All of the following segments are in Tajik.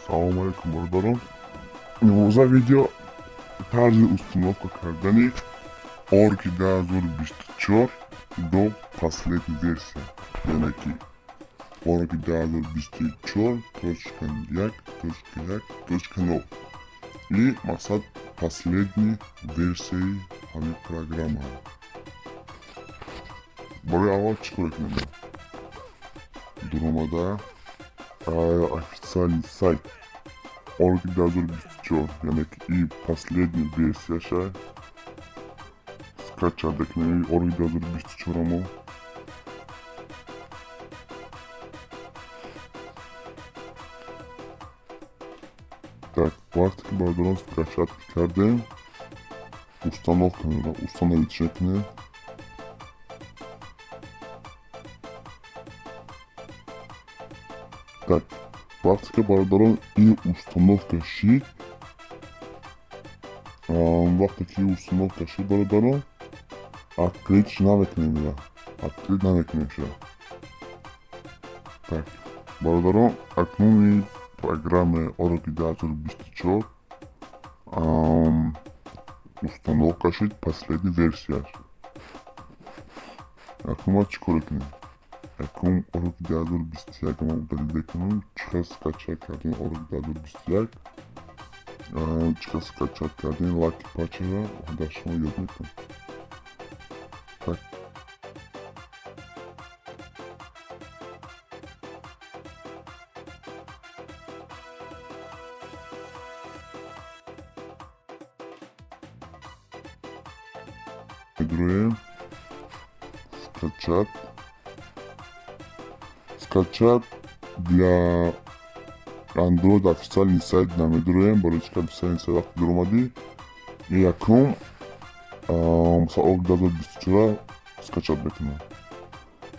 Салом алейкум, бародарон. Имрӯза видео тарзи установка кардани Орки 2024 до последней версия, яъне ки Орки 2024.1.1.0 и мақсад последний версияи ҳамин программа. Барои аввал чӣ кор кунем? Дуромада официальный сайт Орги 2024, яъне ки и последний версияша скачать мекунем. Орги 2024 мо так, вақте ки бародарон скачать кардем, установка мера, установить мекунем. Так, вақте ки бародарон ин установка шид, вақте ки установка шид, бародарон, открыть намекунем, ира открыть намекунем ша. Так, бародарон, акнун программаи Орги 2024 установка шид, последний версияш. Акнун ма чӣ кор кунем? Якум Орги 2021 ма удалить мекунам. Чӣ хел скачать кардем Орги 2021, чӣ хел скачать кардем Лаки Пачера дар шумо ёд метавонам. Так, медроем скачать, скачать для Android официальный сайт намедроем. Барои чӣ официальный сайт вақте дуромадӣ, якум масалан Орг 2024 скачать мекунам.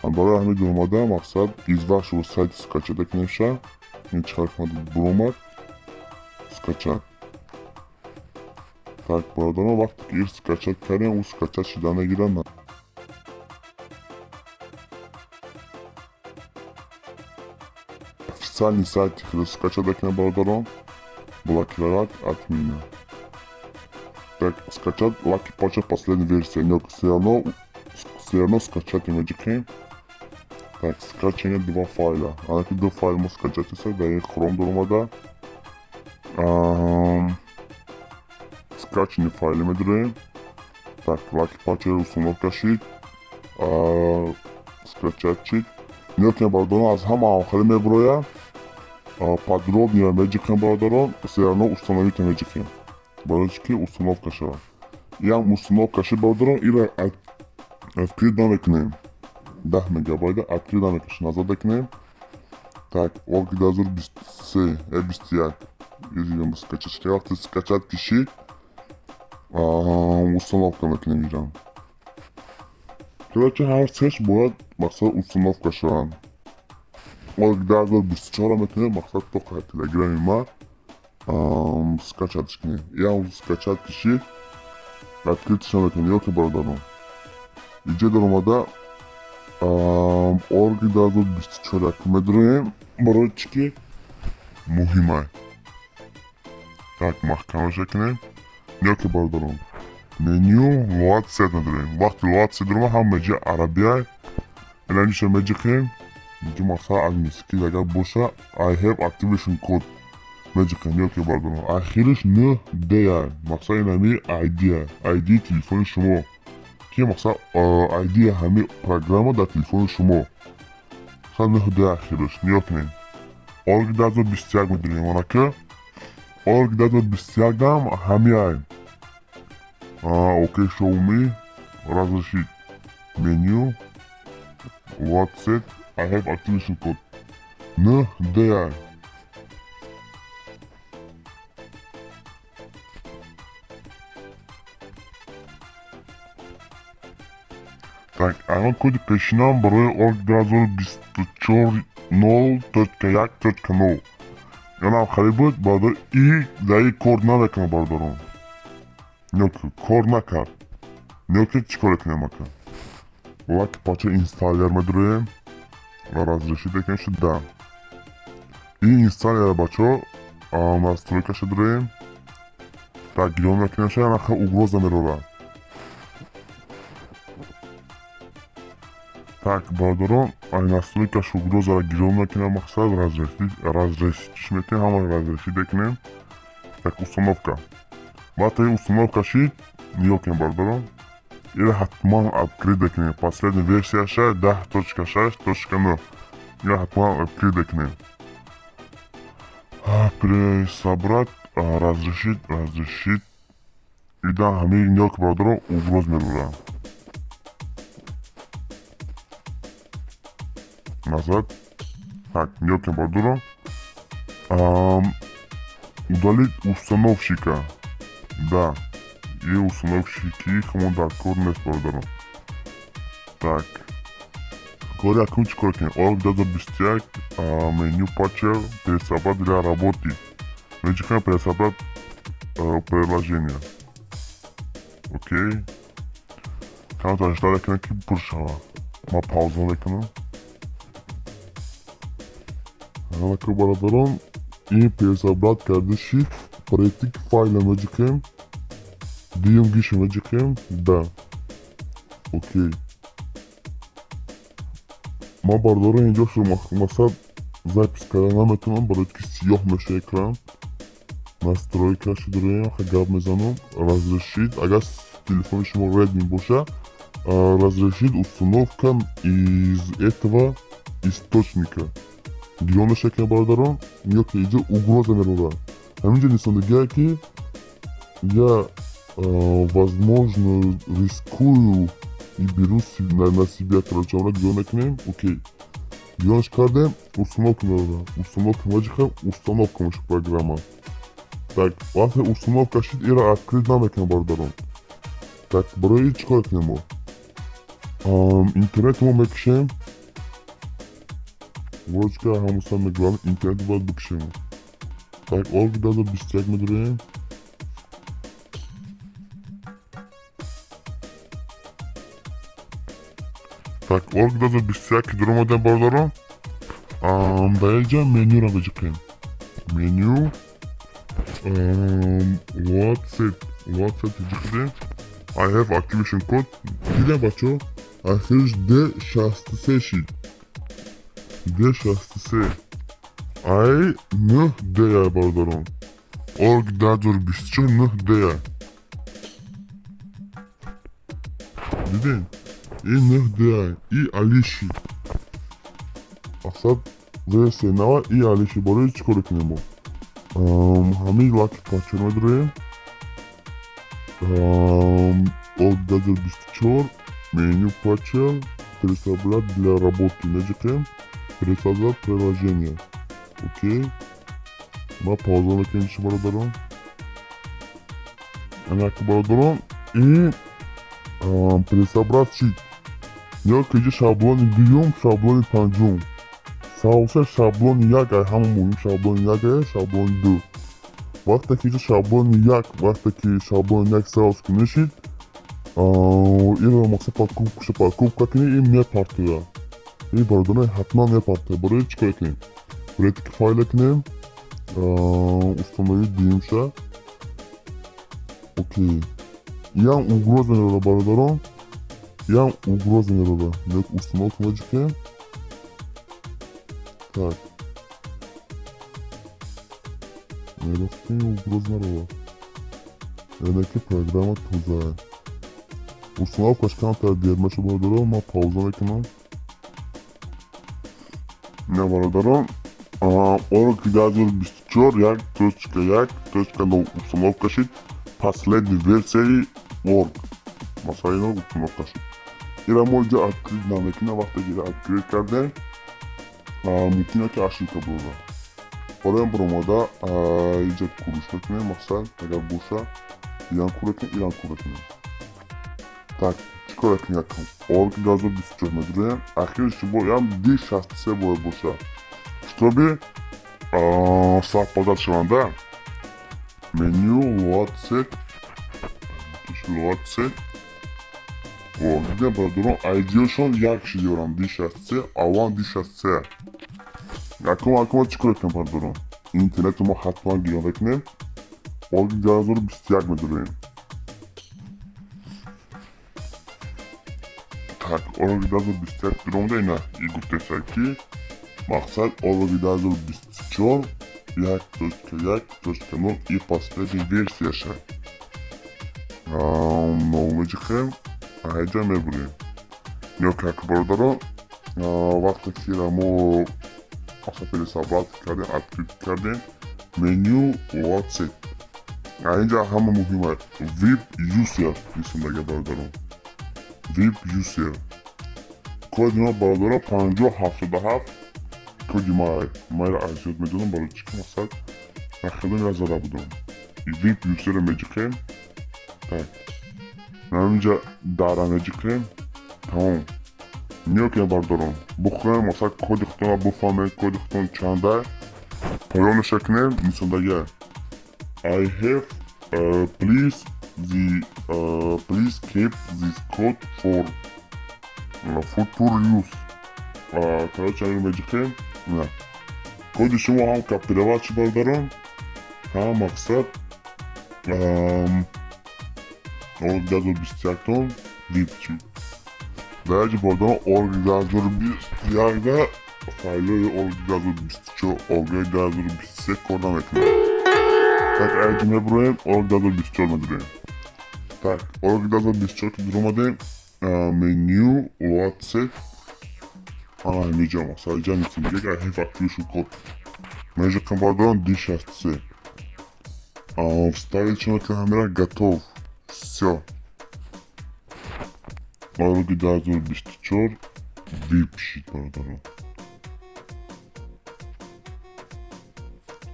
Барои ҳамин дуромада мақсад из вашего сайта скачать мекунем ша. Ин чӣ хел буромад, скачать. Так, бародарон, вақте ки ир скачать кардем, ӯ скачать шида нагирад. Официальный сайт скачать мекунем, бародарон, блокировать, отмена. Так, скачать Lucky Patcher последняя версия. Но все равно скачать меҷикем. Так, скачание два файла. Анаки ду файл мо скачать иса дар ин Chrome дуромада. Скачанный файлы медроем. Так, Lucky Patcher установка шид, скачать шид. Нёкем, бародарон, аз ҳама охири меброя подробнее меҷикем, бародарон, все равно установить меҷикем. Барои чӣ ки установка шавад. Иам установка шид, бародарон, ира открыть намекунем. 10 мегабайта открыть намекунем, назад мекунем. Так, Орг 2023, 21 изидем скачать. Вақте скачать ки шид, установка мекунем ирам. Короче, ҳар сеш бояд мақсад установка шаванд. Орг 2024 мекунем, мақсад то телеграми ма скачать кунем. Иам скачать ки шид, открыть намекунем. Ёки, бародарон, иҷа даромада Орги 2024 якум медроем, барои чӣ ки муҳимай. Так, маҳкамаша кунем. Ёки, бародарон, меню Load Set медроем. Вақти Load Set дурома, ҳама ҷа арабияй. Эланиша меҷиқем. Инҷо мақсад английский агар боша, I have activation code меҷиқем. Ёки, бародарон, ахириш 9 D мақсад ин ҳами ID, ID телефони шумо, ки мақсад ID ҳами программа дар телефони шумо. Мақсад 9 D ахириш. Нигоҳ кунед, Орг 2021 медонем, онака Орг 2021 ам ҳами ай. Окей, show me, разрешить, меню Load Set, I have activation code N D I. Так, ана коди пешинам барои Орг 2024 0.1.0 янам харид буд, бародар, и дар кор намекунад, бародарон. Нёки, кор накард. Нёки, чӣ кор кунем ака? Lucky Patcher installer медроем ва разрешить мекунем шуда. Ин installer, бачаҳо, Настройкаша дорем. Так, гирён мекунем, ша анаха угроза мерора. Так, бародарон, ай настройкаш угрозаро гирён мекунем, мақсад разрешить мекунем, ҳама разрешить мекунем. Так, установка. Вақте установка шид, нигоҳ кунем, бародарон, ира ҳатман апгрейд мекунем. Последняя версияша 10.6.9, ира ҳатман апгрейд мекунем. Пересобрать, разрешить, разрешить. Ида ҳамин, нигоҳ ки, бародарон, угроз мерора. Назад. Так, нигоҳ кунем, бародарон, удалить установщика. Да, и установщики ҳамон дар кор нест, бародарон. Так, кори якум чӣ кор кунем? Org 2021, меню патчер, пересобрать для работы. Меҷихем, пересобрать приложение. Окей, камтар ждать кунем, ки пур шава. Ма пауза мекунам. Анаку, бародарон, ин пересобрать карда шид. Перейти к файла меҷиқем, дуюм гиша меҷиқем. Да, окей. Ма, бародарон, инҷо мақсад запись карда наметавонам, барои ки сиёҳ меша экран. Настройкаши дорем, ха, гап мезанам. Разрешить, агар телефони шумо Redmi боша, разрешить установка из этого источника гирён мешакем, бародарон. Ё ки инҷо угроза мерора. Ҳаминҷо нишондагие, ки я, возможно, рискую и беру на себя. Короче, она гирён мекунем. Окей, гирёнш кардем, установка мерора. Установка меҷихем, установка меша программа. Так, вақте установка шид, ира открыть намекунем, бародарон. Так, барои чӣ кор кунем? Мо интернет мо мекушем. Вочка ҳамуса мегӯям, интернет бояд бикушем. Так, Org 2021 медорем. Так, Org 2021 ки дуромадем, бародарон, дар инҷа менюро меҷиқем. Меню, load set, load set ҷиқидем. I have activation code. Дидем, бачо, ахириш D63 шид. D63 ай 9 D, бародарон. Org 2024 9 D. Дидем, и 9 D и алиши. Мақсад, версияи нава и алиши. Барои чӣ кор кунем? Мо ҳамин Lucky Patcher медорем. Org 2024, меню патчер, пересобрать для работы меҷиқем, пересоздать приложение. Окей, ма пауза мекунем чи, бародарон. Анака, бародарон, и пересобрать шид. Ё ки иҷа шаблони дуюм, шаблони панҷум савса, шаблони як ай ҳама муҳим шаблони як ай шаблони ду. Вақте ки иҷа шаблони як, вақте ки шаблони як сразу ки мешид, инро мақсад покупкаша покупка кунӣ, ин мепартоя. Ин, бародарон, ҳатман мепартоя. Барои чӣ кор кунем? Перейти к файла кунем, установить дуюмша. Окей, ям угроза мерода, бародарон, ям угроза мерода. Установка меҷикем. Так, мерафтем, угроза народа, яъне ки программа тоза. Установкаш камтар дер меша, бародарон. Ман пауза мекунам. На, бародарон, Org 2024 1.1.0 установка шид. Последний версияи Org, масалан, ино установка шид. Ира мо иҷо открыть намекунем. Вақте ки ира открыть кардем, мумкин ки ошибка бурда. Бароям баромада иҷа куруш мекунем. Мақсад, агар боша, ирам кура кунем, ирам кура кунем. Так, чӣ кор кунем? Якум Org 2024 медурем. Ахириш боям D63 бояд боша, чтобы совпадать шаванда. Меню, load set, load set. О, дидем, бародарон, айдиошон як чиз дорам: D63, аввал D63. Якум, акум чӣ кор кунем, бародарон? Интернету мо ҳатман гирон мекунем. Org 2021 медорем. Так, org 2021 дуромада, ина и гуфтеса, ки мақсад org 2024 1.1.0 и последний версияша. Нов меҷиқем, ҳайҷа мебурем. Ё как, бародарон, вақте ки мо пересобрать кардем, открыть кардем, меню Load Set, инҷа ҳама муҳим аст, VIP user нисондага, бародарон, VIP user. Коди ма, бародарон, 5077 коди ма. Майра аз ёд медонам, барои чӣ ки мақсад нахело я зада будам. VIP user меҷиқем. Так, инҷа дара меҷиқем, тамом. Ниё ки, бародарон, бухоем, мақсад, коди худтонро буфаҳмед, коди худтон чанда. Поёнеша кунем, нисондага I have please keep this code for future use. Короче, ҳамин меҷиқем, на коди шумо ҳам копировать шуд, бародарон, ҳам мақсад org 2021-тон VIP шуд. Дар ҷи, бародарон, org 2021-да файлҳои org 2024, org 2023 кор намекунад. Так, айҷи мебуроем, org 2024 медурем. Так, org 2024 ки дуромадем, меню Load Set, ана ҳамиҷа, мақсад, иҷа нисондага I have activation code. Меҷиқем, бародарон, D63 вставить чунки ҳамира, готов, всё. Org 2024 VIP шид, бародарон.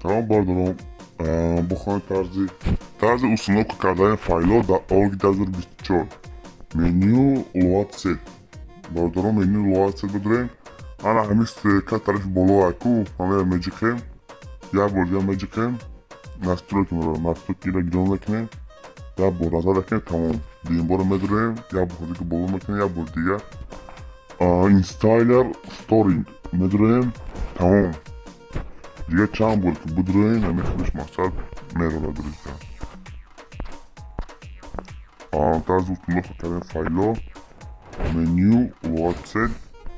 Тамом, бародарон, бухоҳем тарзи установка кардани файлҳо дар org 2024, меню Load Set, бародарон, меню Load Set бидорем. Ана ҳамин стрелка тарафи боло аку, ҳамеро меҷиқем, як бор дига меҷиқем, настройки меравем, настройки ира гирон мекунем, як бор назар мекунем, тамом. Дуюм бора медорем, як бор дига боло мекунем, як бор дига Installer Settings медорем, тамом. Дига чанд бор ки бидроем, ҳамин худаш, мақсад, меравад, друзья. Тарзи установка кардани файлҳо, меню Load Set,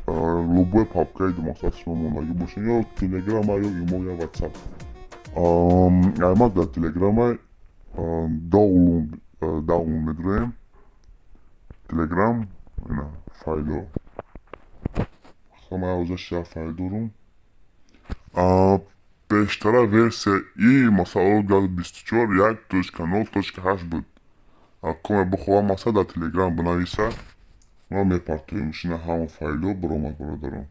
любой папкаи, мақсад, шумо мондагӣ бошед, ё Телеграма, ё Имо, ё Ватсап. Аймак дар Телеграма download медроем, Телеграм, ина файлҳо. Ман ҳозир як файл дорум. Пештара версия и масалан 24 1.0.8 буд. Коме бихоҳам, масалан, дар Телеграм бинависа, ма мепартоем. Ишина ҳама файлҳо биромад, бародарон.